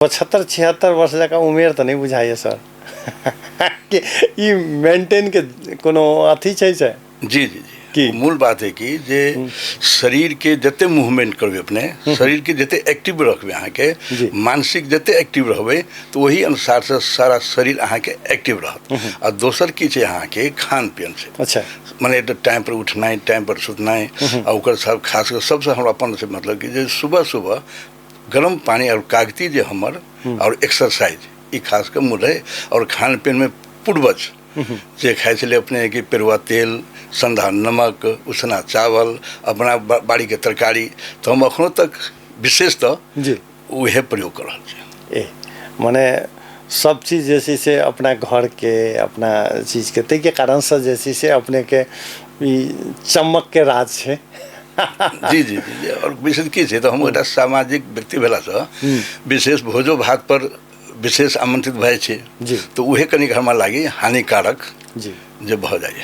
75 76 वर्ष जकाँ उमेर तऽ नहि बुझाइए सर। कि ई मेंटेनके कोनो अथी छै से? जी जी जी। की मूल बात है कि जे शरीरके जते मूवमेंट करबै अपने, शरीरके जते एक्टिव रखबै अहाँके, मानसिक जते एक्टिव रहबै, तऽ ओही अनुसारसँ सारा शरीर अहाँके एक्टिव रहत। आ दोसर की छै, अहाँके खान पियन छै। मने एकटा टाइम पर उठनाइ, टाइम पर सुतनाइ, आ ओकर सब खास कऽ सबसँ हमरा अपन छै, मतलब कि जे सुबह सुबह गरम पानी आओर कागती जे हमर आओर एक्सरसाइज, ई खास कऽ मूल है। आओर खान पियनमे पूर्वज जे खाइ छलै अपने कि पेरुआ तेल, सन्धा नमक, उसना चावल, अपना बाड़ीके तरकारी, तऽ हम अखनो तक विशेषतः उहे प्रयोग कऽ रहल छी। मने सब चीज जे छै से अपना घरके, अपना चीजके, ताहिके कारणसँ जे छै से अपनेके ई चमकके राज छै। जी जी जी। आओर विशेष की छै, तऽ हम एकटा सामाजिक व्यक्ति भेलासँ विशेष भोजो भात पर विशेष आमंत्रित भए छै, तऽ उहे कनिक हमरा लागी हानिकारक जे भऽ जाइए।